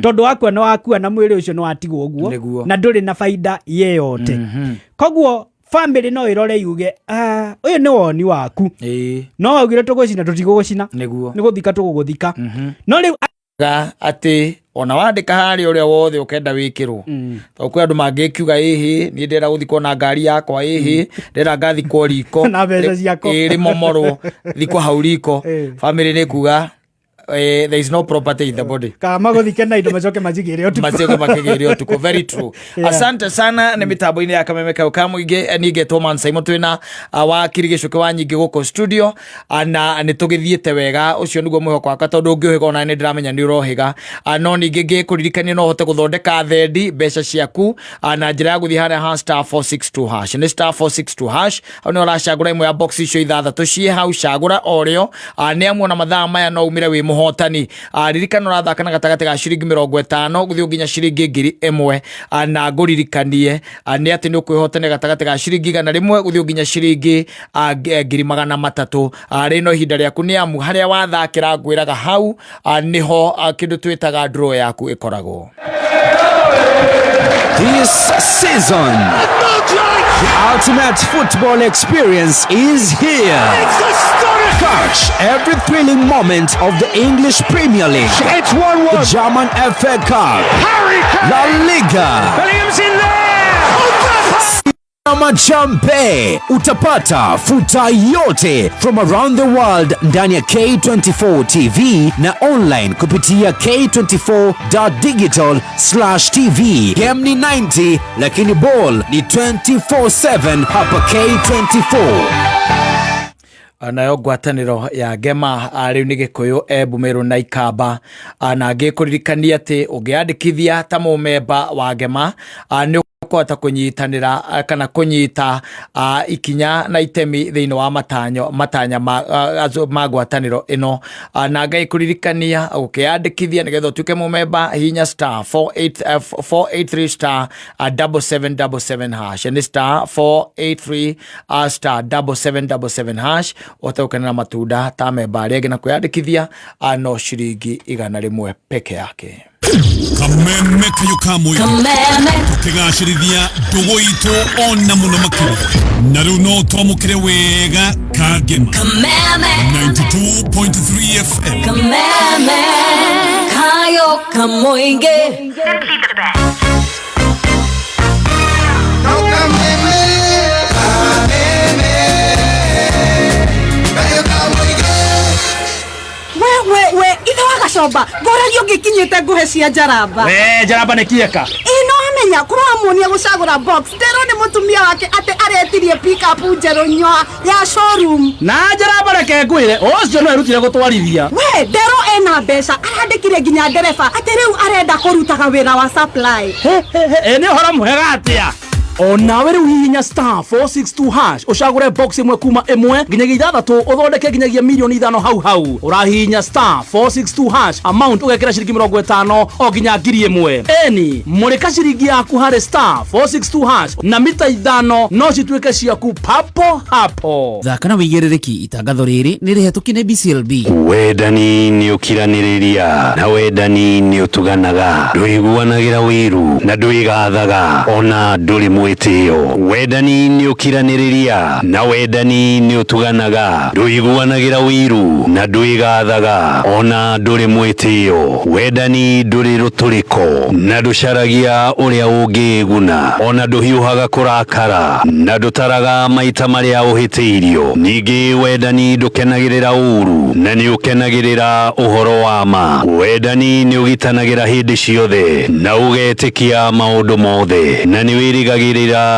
tondũ wakua nĩ wakua na mwĩrĩ ũcio nĩ watigwo ũguo na ndũrĩ na baida yeyote. Koguo family no ĩrore yuge, "Ah, ũyũ nĩ woni waku, no waugire tũgũcina, tũtigũgũcina, nĩ gũthika tũgũgũthika." No rĩu Ga atĩ ona wandĩka harĩa ũrĩa wothe ũkenda wĩkĩrwo, tondũ kwĩ andũ mangĩkiuga, "Ĩhĩ, niĩ ndĩrenda gũthikwo na ngari yakwa, ĩhĩ, ndĩrenda ngathikwo riko." Na mbeca ciakwa. Ĩ, rĩmomorwo thikwo hau riko. Family nĩ kuga, there is no property in the body. Kana magũthike na indo macoke macigĩre ũtukũ. Macoke makĩgĩre ũtukũ, very true. Asante sana. Nĩ mĩtambo-inĩ ya Kameme kau ka mũingĩ. Niĩ ngetwo Mansaimo, twĩna wakiri Gĩcũkĩ wa nyingĩ gũkũ studio. Na nĩ tũgĩthiĩte wega, ũcio nĩguo mwĩhoko wakwa, tondũ ũngĩũhĩga ona nĩ ndĩramenya nĩ ũrohĩga. No ningĩ ngĩkũririkania no ũhote gũthondeka thendi mbeca ciaku na njĩra ya gũthiĩ harĩa ha *462 hash, nĩ *462 hash. Hau nĩ ũracagũra ĩmwe ya box icio ithathatũ ciĩ hau, cagũra o rĩo. Nĩ amu ona mathaa maya no umĩre wĩ mũhotani. Ririkana ũrathaka na gatagatĩ ga ciringi 50 gũthiĩ nginya ciringi 1000. Na ngũririkanie nĩ atĩ nĩ ũkwĩhotania gatagatĩ ga ciringi 100 gũthiĩ nginya ciringi 300,000. Rĩno ihinda rĩaku, nĩ amu harĩa wathakĩra ngwĩraga hau nĩho kĩndũ twĩtaga draw yaku ĩkoragwo. This season, the ultimate football experience is here. Catch every thrilling moment of the English Premier League. It's 1-1. The German FA Cup, Harry Kane. La Liga, Williams in there. Machampe utapata futa yote from around the world ndani ya K24 TV na online kupitia k24.digital/tv. Game ni 90 lakini ball ni 24/7 hapa K24. Nayo ngwatanĩro ya Ngema, rĩu nĩ Gĩkũyũ, Embu, Meru na Ikamba. Na ngĩkũririkania atĩ ũngĩandĩkithia ta mũmemba wa Ngema, nĩ ũkũhota kũnyitanĩra kana kũnyita ikinya na itemi thĩinĩ wa matanyo matanya ma ngwatanĩro ĩno. Na ngagĩkũririkania ũkĩyandĩkithia nĩgetha ũtuĩke mũmemba, hihinya star 48 483 star 7777 hash, nĩ star 483 star 7777 hash, ũhote gũkenera matunda ta memba arĩa angĩ. Na kwĩyandĩkithia no ciringi 100 peke yake. Kameme kayo ka mũingĩ. Kameme. Tũkĩgacĩrithia ndũgũ itũ ona mũno makĩria, na rĩu no twamũkĩre wega Kangema. Kameme. 92.3 FM. Kameme. Kayo kamoinge. Simply the best. Kameme, kameme, kayo kamũingĩ. We we we. Ithe wa gacomba ngũragio ngĩkinyĩte ngũhe cia njaramba. We njaramba nĩ kieka. Ĩ no amenya kũramuonia gũcagũra box nderwo nĩ mũtumia wake atĩ aretirie pickup njerũ nyoa ya showroom. Na njaramba reke ngwĩre ũcio no erutire gũtwarithia. We nderwo ena mbeca arandĩkire nginya ndereba atĩ rĩu arenda kũrutaga wĩra wa supply. Ĩ nĩ ũhoro mwega atĩa? Onawe rĩu hihinya star 462 hash ũcagũre box ĩmwe kuma ĩmwe nginyagia ithathatũ ũthondeke nginyagia milioni ithano hau hau. Ũrahihinya star 462 hash amount ũgekĩra ciringi 50 o nginya 1000. Eni mũrĩka ciringi yaku harĩ star 462 hash na mita ithano no cituĩke ciaku papo hapo. Thaka na wĩigĩrĩrĩki itangatho rĩrĩ nĩ rĩhetũkie nĩ BCLB. Wendani nĩ ũkiranĩrĩria na wendani nĩ ũtuganaga, ndũiguanagĩra wĩiru na ndwĩgathaga ona ndũrĩ mwĩtĩo. Wendani nĩ ũkiranĩrĩria na wendani nĩ ũtuganaga, ndũiguanagĩra wĩiru na ndwĩgathaga ona ndũrĩ mwĩtĩo. Wendani ndũrĩ rũtũrĩko na ndũcaragia ũrĩa ũngĩĩguna ona ndũhiũhaga kũrakara na ndũtaraga maita marĩa ũhĩtĩirio. Ningĩ wendani ndũkenagĩrĩra ũũru na nĩ ũkenagĩrĩra ũhoro wa ma. Wendani nĩ ũgitanagĩra hĩndĩ ciothe na ũgetĩkia maũndũ mothe na nĩ wĩrĩgagĩrĩra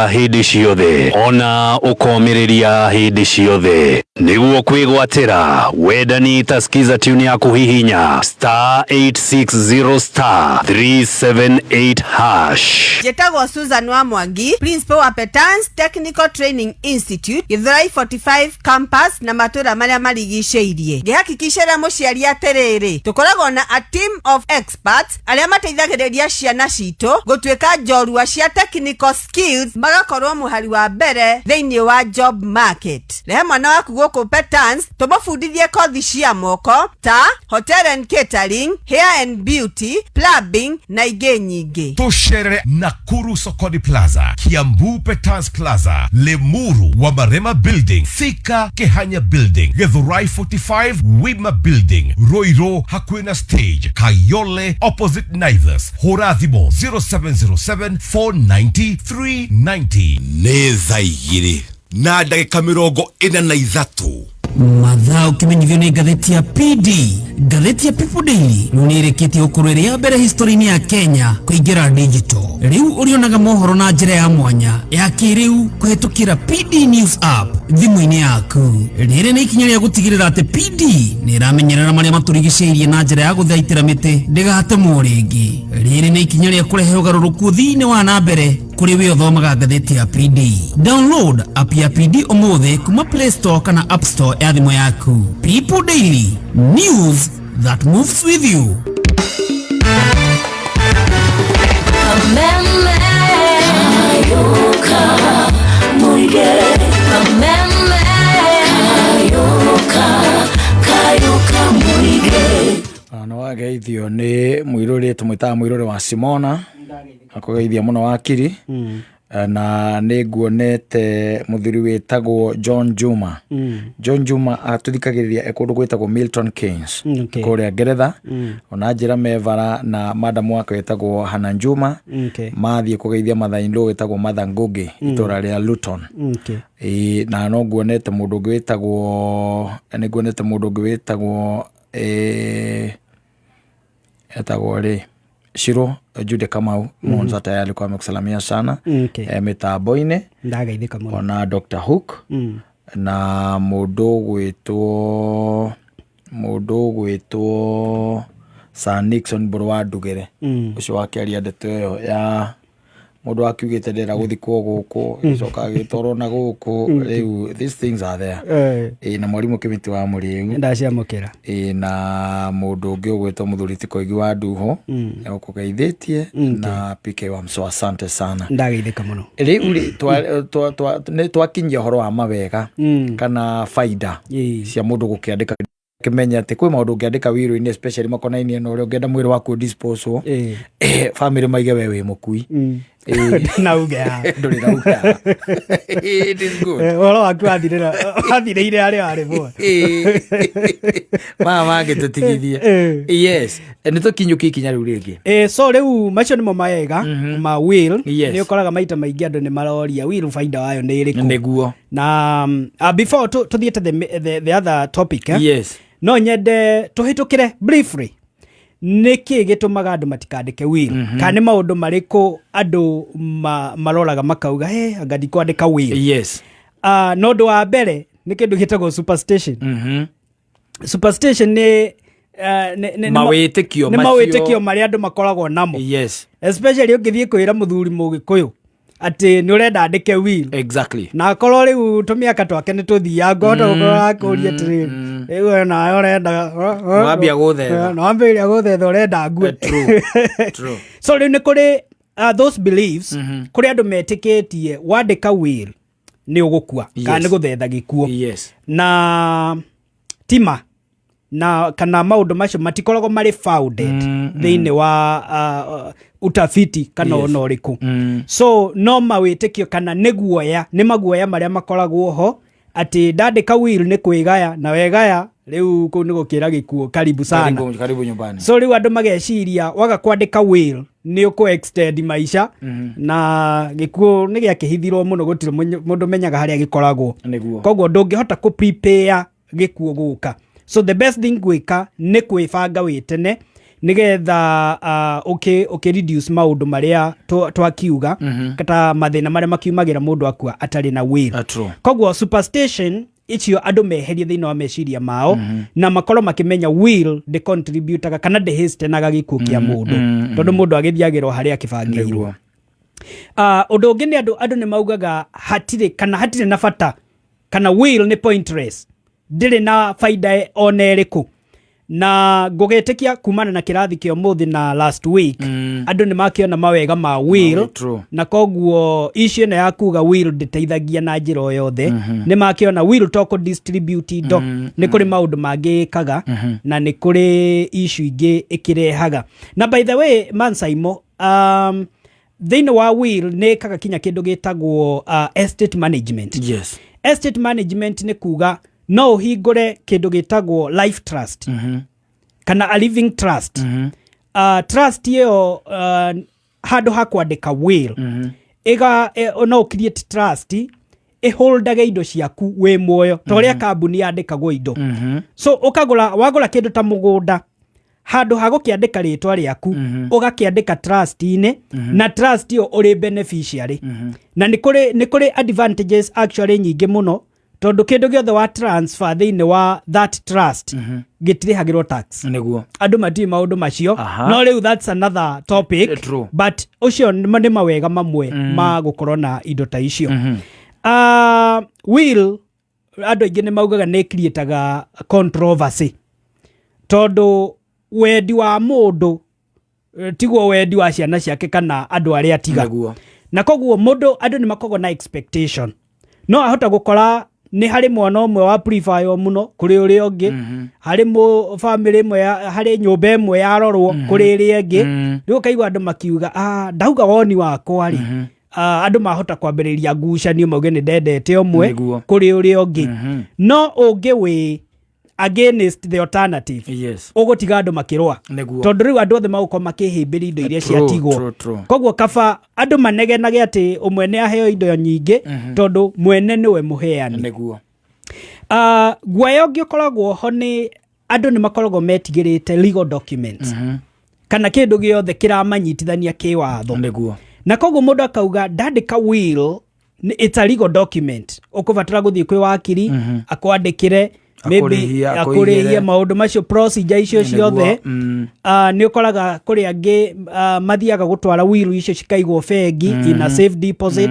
hĩndĩ ciothe ona ũkomĩrĩria hĩndĩ ciothe. Nĩguo kwĩgwatĩra wendani ta skiza tune ya kũhihinya star 860 star 378 hash. Njĩtagwo Susan wa Mwangi, principal wa Petans Technical Training Institute, Githurai 45 campus na matũra marĩa marigicĩirie. Ngĩhakikicĩra mũciari atĩrĩrĩ, tũkoragwo na a team of experts arĩa mateithagĩrĩria ciana citũ gũtuĩka njorua cia technical skills, magakorwo mũhari wa mbere thĩinĩ wa job market. Rehe mwana waku gũkũ Petans tũmũbundithie kothi cia moko ta hotel and catering, hair and beauty, plumbing na ingĩ nyingĩ. Tũcerere Nakuru Sokoni Plaza, Kiambu Petans Plaza, Limuru Wamarema Building, Thika Kehanya Building, Githurai 45 Wima Building, Ruiru hakuhĩ na stage, Kayole opposite Naivas. Hũra thimũ 0707 490 390. Nĩ thaa igĩrĩ na ndagĩka 43. Mathaa ũkĩmenyithio nĩ ngathĩti ya PD. Ngathĩti ya People Daily rĩu nĩ ĩrĩkĩtie gũkorwo ĩrĩ ya mbere history-inĩ ya Kenya kũingĩra digital. Rĩu ũrĩonaga mohoro na njĩra ya mwanya ya kĩrĩu kũhetũkĩra PD News app thimũ-inĩ yaku. Rĩrĩ nĩ ikinya rĩa gũtigĩrĩra atĩ PD nĩ ĩramenyerera marĩa matũrigicĩirie na njĩra ya gũthaitĩra mĩtĩ ndĩgatemwo rĩngĩ. Rĩrĩ nĩ ikinya rĩa kũrehe ũgarũrũku ũthii-inĩ wa na mbere kũrĩ we ũthomaga ngathĩti ya PD. Download app ya PD ũmũthĩ kuma Play Store kana App Store ya thimũ yaku. People Daily, news that moves with you. Kameme Kayuka Muige Kameme Kayuka Kayuka Muige. Nĩ wageithio nĩ mũirũrĩ tũmwĩtaga mũirũrĩ wa Simona, akũgeithia mũno wakiri. Na nĩ nguonete mũthuri wĩtagwo John Juma. John Juma atũthikagĩrĩria e kũndũ gwĩtagwo Milton Keynes kũrĩa Ngeretha. Ona njĩra mevara na madamu wake wĩtagwo Hana Juma mathiĩ kũgeithia mother-in-law wĩtagwo Martha Ngugi itũra rĩa Luton. Ĩĩ, na no nguonete mũndũ ũngĩ wĩtagwo, nĩ nguonete mũndũ ũngĩ wĩtagwo etagwo rĩ Shiro Jude Kamau Monza tayari alikuwa amekusalamia sana mitambo-inĩ. Ndageithĩka mũno. Ona Dr. Hook na mũndũ ũgwĩtwo Sir Nixon Mbũrũ wa Ndugere ũcio wakĩaria ndeto ĩyo ya mũndũ akiugĩte ndĩrenda gũthikwo gũkũ gĩcoka agĩtwarwo na gũkũ. Rĩu these things are there. Ĩĩ, na mwarimũ Kĩmĩtĩ wa Mũrĩu Ndaciamũkĩra. Ĩĩ, na mũndũ ũngĩ ũgwĩtwo mũthuri ti Koigi wa Nduho nĩgũkũgeithĩtie na PK wa Mso, asante sana. Ndageithĩka mũno. Rĩu rĩ nĩ twakinyia ũhoro wa mawega kana faida cia mũndũ gũkĩandĩka, kĩmenya atĩ kwĩ maũndũ ũngĩandĩka wiro-inĩ especially makonainie na ũrĩa ũngĩenda mwĩrĩ waku disposal, family maige we wĩ mũkui. Ndinauge haha. Ndũrĩ na uge haha. It is good. Ũhoro waku wathirĩire harĩa warĩ boy. Maya mangĩ tũtigithie. Yes, nĩ tũkinyũkie ikinya rĩu rĩngĩ. So rĩu macio nĩmo maega ma will. Yes. Nĩ ũkoraga maita maingĩ andũ nĩ maroria will baida wayo nĩ ĩrĩkũ. Nĩguo. Na before tũthiĩte the other topic, eh? Yes. No nyende tũhĩtũkĩre briefly nĩkĩ gĩtũmaga andũ matikandĩke will, kana nĩ maũndũ marĩkũ andũ maroraga makauga, hey, anga ndikwandĩka will. Yes. No ũndũ wa mbere nĩ kĩndũ gĩtagwo superstition. Superstition nĩ Mawĩtĩkio nĩ macio. Mawĩtĩkio marĩa andũ makoragwo namo. Yes. Especially ũngĩthiĩ kwĩra mũthuri mũgĩkũyũ atĩ nĩ ũrenda andĩke will. Exactly. Na akorwo rĩu tũmĩaka twake nĩ tũthianga, ngahota gũkorwo akũria atĩrĩrĩ, rĩu we nawe ũrenda Nĩwambia gũthetha. Nĩwambĩrĩria gũthetha, ũrenda ngue. True. True. So rĩu nĩ kũrĩ those beliefs, kũrĩ andũ metĩkĩtie wandĩka will nĩ ũgũkua kana nĩ gũthetha gĩkuũ. Yes. Na tima na kana maũndũ macio matikoragwo marĩ founded thĩinĩ wa utafiti kana ona ũrĩkũ. So no mawĩtĩkio kana nĩ guoya, nĩ maguoya marĩa makoragwo ho atĩ ndandĩka will nĩ kwĩgaya, na wegaya rĩu kũu nĩ gũkĩra gĩkuũ karibu sana. Karibu, karibu nyumbani. So rĩu andũ mageciria waga kwandĩka will nĩ ũkũ extend maica, na gĩkuũ nĩ gĩakĩhithirwo mũno, gũtirĩ mũndũ menyaga harĩa gĩkoragwo. Nĩguo. Koguo ndũngĩhota kũ prepare gĩkuũ gũka. So the best thing gwĩka nĩ kwĩbanga wĩ tene nĩgetha ũkĩ reduce maũndũ marĩa twakiuga, kata mathĩna marĩa makiumagĩra mũndũ akua atarĩ na will. True. Koguo superstition icio andũ meherie thĩinĩ wa meciria mao, na makorwo makĩmenya will ndĩ contributaga kana ndĩ hastenaga gĩkuũ kĩa mũndũ, tondũ mũndũ agĩthiagĩrwo harĩa akĩbangĩirwo. Ũndũ ũngĩ nĩ andũ nĩ maugaga hatirĩ kana hatirĩ na bata, kana will nĩ pointless, ndĩrĩ na baida ona ĩrĩkũ. Na ngũgĩtĩkia kumana na kĩrathi kĩa ũmũthĩ na last week, andũ nĩ makĩona mawega ma will. True. Na koguo issue ĩno ya kuga will ndĩteithagia na njĩra o yothe, nĩ makĩona will to kũ distribute indo, nĩ kũrĩ maũndũ mangĩ ĩkaga, na nĩ kũrĩ issue ingĩ ĩkĩrehaga. Na by the way, Mansaimo, thĩinĩ wa will nĩ ĩkaga kinya kĩndũ gĩtagwo estate management. Yes. Estate management nĩ kuga no ũhingũre kĩndũ gĩtagwo life trust, kana a living trust. Trust ĩyo, handũ ha kwandĩka will, ĩga no create trust ĩholdage indo ciaku wĩ muoyo, ta ũrĩa kambuni yandĩkagwo indo. So ũkagũra, wagũra kĩndũ ta mũgũnda, handũ ha gũkĩandĩka rĩtwa rĩaku, ũgakĩandĩka trust-inĩ, na trust ĩyo ũrĩ beneficiary. Na nĩ kũrĩ advantages actually nyingĩ mũno, tondũ kĩndũ gĩothe wa transfer thĩinĩ wa that trust gĩtirĩhagĩrwo tax. Nĩguo. Andũ matiũĩ maũndũ macio. No rĩu that's another topic. True. But ũcio nĩ mawega mamwe ma gũkorwo na indo ta icio. Will andũ aingĩ nĩ maugaga nĩ creataga controversy, tondũ wendi wa mũndũ tiguo wendi wa ciana ciake kana andũ arĩa atiga. Nĩguo. Na koguo mũndũ, andũ nĩ makoragwo na expectation, no ahota gũkora nĩ harĩ mwana ũmwe wa prefer mũno kũrĩ ũrĩa ũngĩ, harĩ family ĩmwe harĩ nyũmba ĩmwe yarorwo kũrĩ ĩrĩa ĩngĩ. Rĩu ũkaigua andũ makiuga, ndauga woni wakwa rĩ, andũ mahota kwambĩrĩria ngucanio mauge nĩ ndendete ũmwe Nĩguo. kũrĩ ũrĩa ũngĩ. No ũngĩ wĩ against the alternative, Yes. ũgũtiga andũ makĩrũa. Nĩguo. Tondũ rĩu andũ othe magũkorwo makĩhĩmbĩria indo iria True, ciatigwo. true, true. Koguo kaba andũ manegenage atĩ ũmwe nĩ aheo indo nyingĩ, tondũ mwene nĩwe mũheani. Nĩguo. Guoya ũngĩ ũkoragwo ho nĩ andũ nĩ makoragwo metigĩrĩte legal documents, kana kĩndũ gĩothe kĩramanyitithania kĩwatho. Nĩguo. Na koguo mũndũ akauga ndandĩka will, it's a legal document, ũkũbatara gũthiĩ kwĩ wakiri akwandĩkĩre, maybe Akũrĩhie, akũrĩhie akũigĩre. maũndũ macio, procedure icio Nĩguo, ciothe. Nĩ ũkoraga kũrĩ angĩ mathiaga gũtwara will icio cikaigwo bengi in a safe deposit,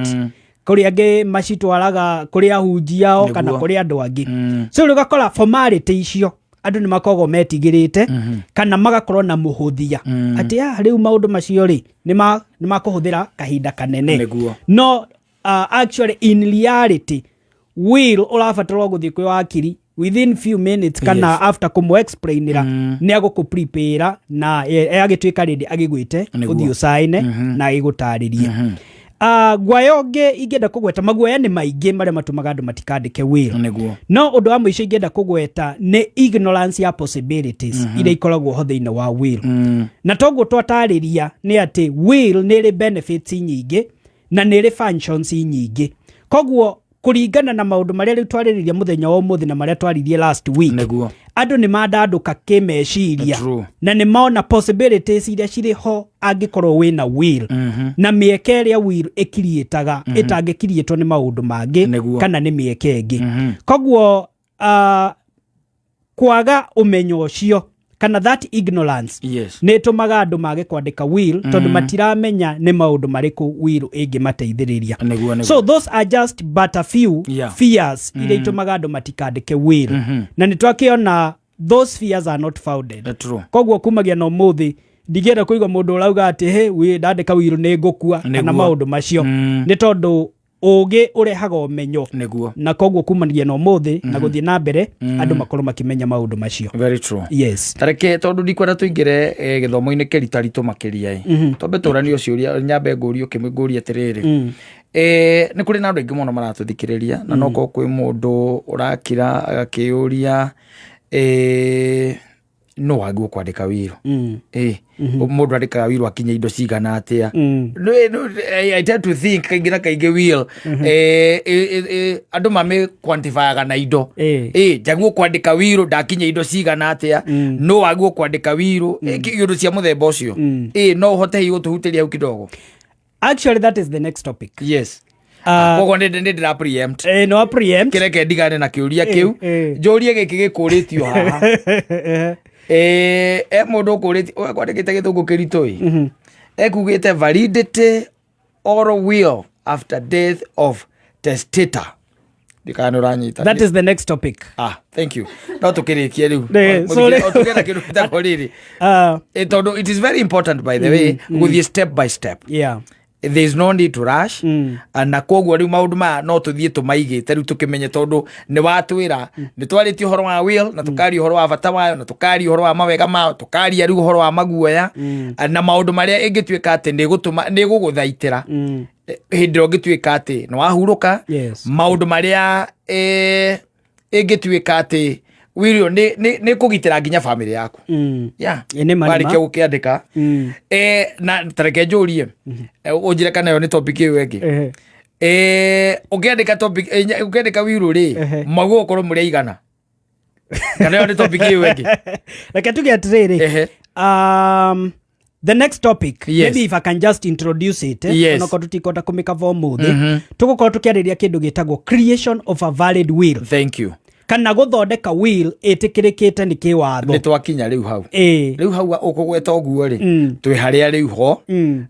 kũrĩ angĩ macitwaraga kũrĩ ahunjia ao kana kũrĩ andũ angĩ. So rĩu ũgakora formality icio andũ nĩ makoragwo metigĩrĩte, kana magakorwo na mũhũthia atĩ rĩu maũndũ macio rĩ nĩ makũhũthĩra kahinda kanene. Nĩguo. No actually in reality will ũrabatarwo gũthiĩ kwĩ wakiri. Within few minutes kana after kũmũ explainĩra, nĩ agũkũ prepare na agĩtuĩka ready agĩgwĩte ũthiĩ ũcaine na agĩgũtarĩrie. Guoya ũngĩ ingĩenda kũgweta, maguoya nĩ maingĩ marĩa matũmaga andũ matikandĩke will, no ũndũ wa mũico ingĩenda kũgweta nĩ ignorance ya possibilities iria ikoragwo ho thĩinĩ wa will. Na toguo twatarĩria nĩ atĩ will nĩ ĩrĩ benefits nyingĩ na nĩ ĩrĩ functions nyingĩ. Koguo kũringana na maũndũ marĩa rĩu twarĩrĩria mũthenya wa ũmũthĩ na marĩa twaririe last week, andũ nĩ mandandũka kĩmeciria na nĩ mona possibilities iria cirĩ ho angĩkorwo wĩna will, na mĩeke ĩrĩa will ĩkiriĩtaga ĩtangĩkiriĩtwo nĩ maũndũ mangĩ kana nĩ mĩeke ĩngĩ. Koguo kwaga ũmenyo ũcio kana that ignorance nĩ ĩtũmaga andũ mage kwandĩka will, tondũ matiramenya nĩ maũndũ marĩkũ will ĩngĩmateithĩrĩria. So those are just but a few fears iria itũmaga andũ matikandĩke will, na nĩ twakĩona those fears are not founded. Koguo kumagia na ũmũthĩ ndingĩenda kũigua mũndũ ũrauga atĩ he ndandĩka will nĩ ngũkua kana maũndũ macio, nĩ tondũ ũgĩ ũrehaga ũmenyo. Na koguo kumanagia na ũmũthĩ na gũthiĩ na mbere, andũ makorwo makĩmenya maũndũ macio. Very true. Yes. Tareke tondũ ndikwenda tũingĩre gĩthomo-inĩ kĩritaritũ makĩria ĩ, twambe tũranie ciũria, nyambe ngũrie ũkĩmwe, ngũrie atĩrĩrĩ, nĩ kũrĩ na andũ aingĩ mũno maratũthikĩrĩria, na no korwo kwĩ mũndũ ũrakira agakĩyũria, no wagĩrĩirwo kwandĩka will? Mũndũ andĩkaga will akinye indo cigana atĩa? No, I tend to think kaingĩ na kaingĩ will andũ mamĩ quantifyaga na indo. Njagĩrĩirwo kwandĩka will ndakinya indo cigana atĩa? No wagĩrĩirwo kwandĩka will indo cia mũthemba ũcio? No ũhote hihi gũtũhutĩria hau kidogo? Actually, that is the next topic. Koguo nĩ ndĩra preempt. No preempt. Kĩreke ndigane na kĩũria kĩu, njũrie gĩkĩ gĩkũrĩtio haha. E mũndũ ũkũrĩtie kwandĩkĩte gĩthũngũ kĩritũ ĩ, ekugĩte validity or will after death of testator. Ndikana nĩ ũranyita. That is the next topic. Ah, thank you. No tũkĩrĩkie rĩu. Sorry. Tũgĩe na kĩndũ gĩtagwo rĩrĩ. Tondũ it is very important, by the way, gũthiĩ step by step. There is no need to rush. Na koguo rĩu maũndũ maya no tũthiĩ tũmaigĩte rĩu tũkĩmenye, tondũ nĩ watwĩra nĩ twarĩtie ũhoro wa will, na tũkaria ũhoro wa bata wayo, na tũkaria ũhoro wa mawega mayo, tũkaria rĩu ũhoro wa maguoya na maũndũ marĩa ĩngĩtuĩka atĩ nĩ gũtũma nĩ gũgũthaitĩra hĩndĩ ĩrĩa ũngĩtuĩka atĩ nĩ wahurũka, maũndũ marĩa ĩngĩtuĩka atĩ will nĩ kũgitĩra nginya bamĩrĩ yaku. Ĩ, nĩ ma, nĩ ma. Warĩkia gũkĩandĩka, na tareke njũrie, ũnjĩre kana ĩyo nĩ topic ĩyo ĩngĩ. Ũkĩandĩka topic, ũkĩandĩka will rĩ, mwaguo gũkorwo mũrĩ aigana, kana ĩyo nĩ topic ĩyo ĩngĩ? Reke tuge atĩrĩrĩ, the next topic, maybe if I can just introduce it, onokorwo tũtikũhota kũmĩkava ũmũthĩ, tũgũkorwo tũkĩarĩria kĩndũ gĩtagwo creation of a valid will, Thank you. kana gũthondeka will ĩtĩkĩrĩkĩte nĩ kĩwatho. Nĩ twakinya rĩu hau. Rĩu hau ũkũgweta ũguo rĩ, twĩ harĩa rĩu ho,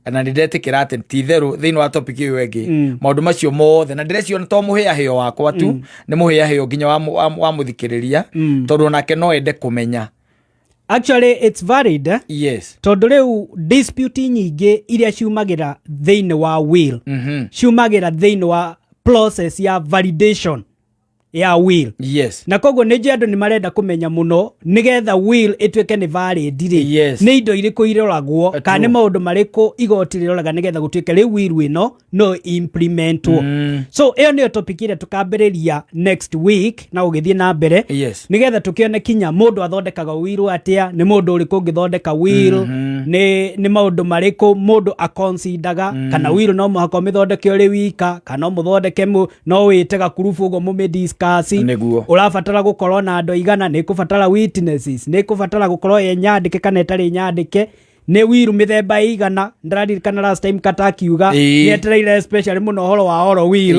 na nĩ ndetĩkĩra atĩ ti itherũ thĩinĩ wa topic ĩyo ĩngĩ maũndũ macio mothe, na ndĩreciona to mũhĩahĩo wakwa tu, nĩ mũhĩahĩo nginya wa mũthikĩrĩria, tondũ onake no ende kũmenya. Actually, it's valid, eh? Tondũ rĩu dispute nyingĩ iria ciumagĩra thĩinĩ wa will ciumagĩra thĩinĩ wa process ya validation ya will. Na koguo nĩ njũĩ andũ nĩ marenda kũmenya mũno, nĩgetha will ĩtuĩke nĩ valid rĩ, nĩ indo irĩkũ iroragwo, kana nĩ maũndũ marĩkũ igoti rĩroraga nĩgetha gũtuĩke rĩu will ĩno no implementwo. So ĩyo nĩyo topic ĩrĩa tũkambĩrĩria next week na ũgĩthiĩ na mbere, nĩgetha tũkĩone kinya mũndũ athondekaga will atĩa, nĩ mũndũ ũrĩkũ ũngĩthondeka will, nĩ maũndũ marĩkũ mũndũ aconsidaga, kana will no mũhaka ũmĩthondeke ũrĩ wika, kana no mũthondeke no wĩte gakurubu ũguo mũmĩ discuss. Ũrabatara gũkorwo na andũ aigana, nĩ kũbatara witnesses, nĩ kũbatara gũkorwo ĩ nyandĩke kana ĩtarĩ nyandĩke, nĩ will mĩthemba ĩigana. Ndĩraririkana last time kata akiuga nĩ etereire especially mũno ũhoro wa oral will.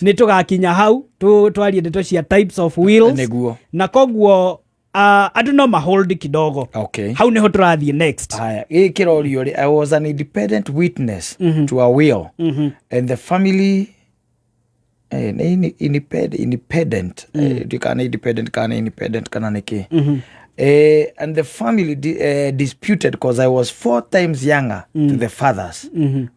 Nĩ tũgakinya hau twarie ndeto cia types of wills. Na koguo andũ no mahold kidogo. Hau nĩho tũrathiĩ next. Haya, gĩkĩ kĩrorio rĩ, I was an independent witness to a will and the family, nĩ independent, ndikana independent kana independent kana nĩkĩ. And the family disputed because I was four times younger to the fathers.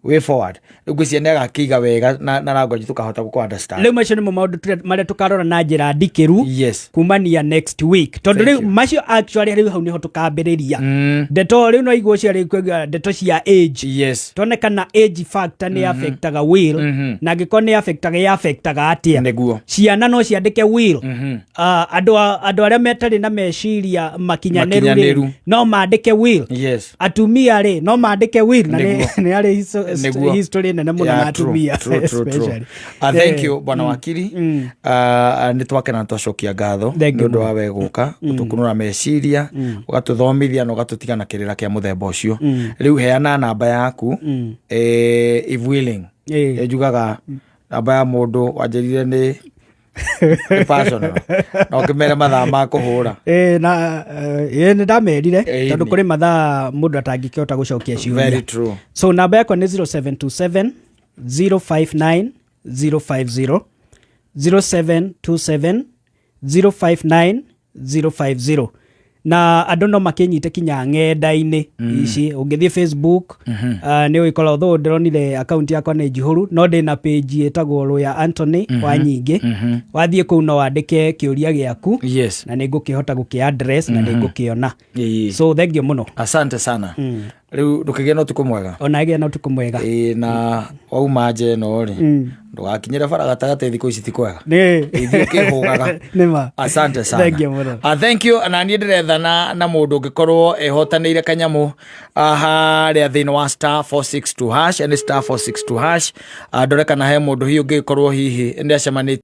Way forward. Rĩu ngwĩciria nĩ agakĩiga wega na language tũkahota gũkũ understand. Rĩu macio nĩmo maũndũ marĩa tũkarora na njĩra ndikĩru Yes. kumania next week, tondũ Thank rĩu you. macio actually rĩu hau nĩho tũkambĩrĩria ndeto. Rĩu no iguo cia rĩu kwĩga ndeto cia age. Yes. Tuone kana age factor nĩ affectaga will, na angĩkorwo nĩ affectaga, ĩ affectaga atĩa? Nĩguo. Ciana no ciandĩke will? Ah, andũ arĩa metarĩ na meciria makinyanĩru rĩ, Makinyanĩru. no mandĩke will? Yes. Atumia rĩ, no mandĩke will? Na Nĩguo. nĩ arĩ Nĩguo. history nene mũno Yeah, na true, atumia true. especially. Thank you, bwana wakiri. Nĩ twakena na twacokia ngatho Thank nĩ you ũndũ wa we gũka gũtũkunũra meciria, ũgatũthomithia na ũgatũtiga na kĩrĩra kĩa mũthemba ũcio. Rĩu heana namba yaku, if willing. Njugaga namba ya mũndũ wanjĩrire nĩ personal, na ũkĩmere mathaa ma kũhũra. Ĩ, na nĩ ndamerire tondũ kũrĩ mathaa mũndũ atangĩkĩhota gũcokia Very ciũria. true. So namba yakwa nĩ 0727 059 050, 0727 059 050. Na andũ no makĩnyite kinya ng'enda-inĩ ici. Ũngĩthiĩ Facebook, nĩ ũgĩkora, although ndĩronire akaunti yakwa nĩ njihũru, no ndĩna page ĩtagwo Rũya Anthony wa Nyingĩ. Wathiĩ kũu no wandĩke kĩũria gĩaku na nĩ ngũkĩhota gũkĩ address na nĩ ngũkĩona. So thank you mũno. Asante sana. Rĩu ndũkĩgĩe na ũtukũ mwega. Ona gĩa na ũtukũ mwega. Ĩĩ, na wauma nja ĩno rĩ, ndũgakinyĩre bara gatagatĩ, thikũ ici ti kwega. Ithiĩ ũkĩhũgaga. Nĩ ma. Asante sana. Thank you mũno. Thank you. Na niĩ ndĩrethana na mũndũ ũngĩkorwo ĩhotanĩire kanyamũ harĩa thĩinĩ wa *462#, nĩ *462#. Ndore kana he mũndũ hihi ũngĩkorwo hihi nĩ acemanĩtie.